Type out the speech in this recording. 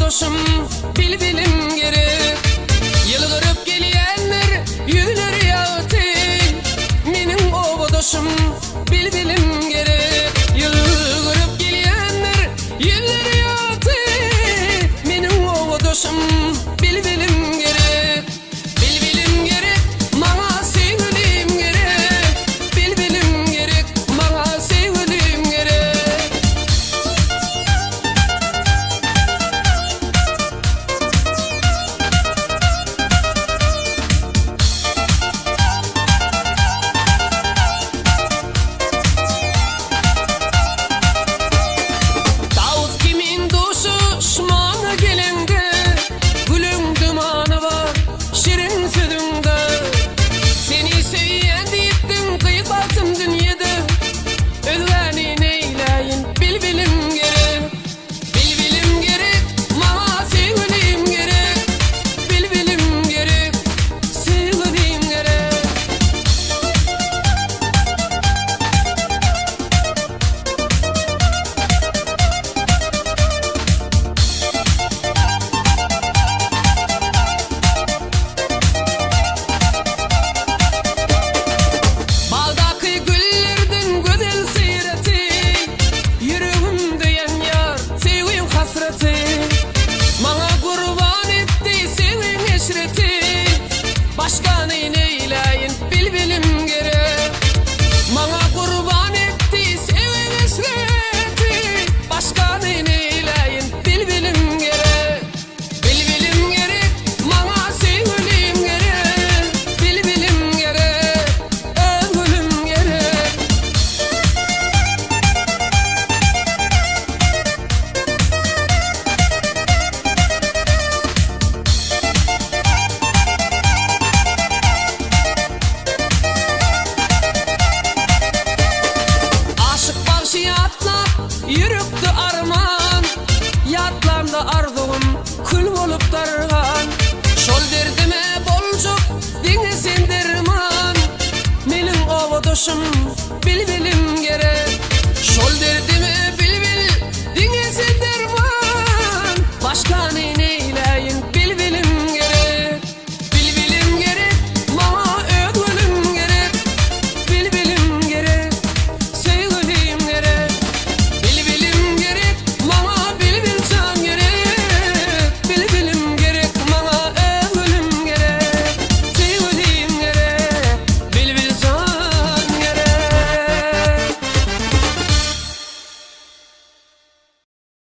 Obadaşym, bilbilim gerek. Ýylgyryp gelýändir ýüzleri ýagty. Meniň obadaşym, bilbilim gerek. Ýylgyryp gelýändir ýüzleri ýagty. Meniň obadaşym, bilbilim gerek. Bilbilim gerek, maňa söýgülim gerek. Bilbilim gerek, maňa söýgülim gerek. Tawus kimin duşuşmana geleňde, Gülüň dümany bar, şirin sözüňde. Seni söýýän diýipdiň gyz bagtym dünýede, Özgäni neýläýin bilbilim gerek. Bilbilim gerek, maňa söýgülim gerek. Bilbilim gerek, söýgülim gerek. Bagdaky güllerden gözel syraty, Ýüregimde ýanýar söýgiň hasraty. Maňa gurban etdi söýgiň eşreti, Başgany neýläýin bilbilim gerek. Maňa gurban etdi söýgiň eşreti, Başgany neýläýin bilbilim gerek. Bilbilim gerek, maňa söýgülim gerek. Bilbilim gerek, öz gülüm gerek. Aşyk bagşy ýatlap ýürekde arman, Ýatlamda arzuwym kül bolup dargan. Şol derdime boljak diňe sen derman, Meniň obadaşym, bilbilim.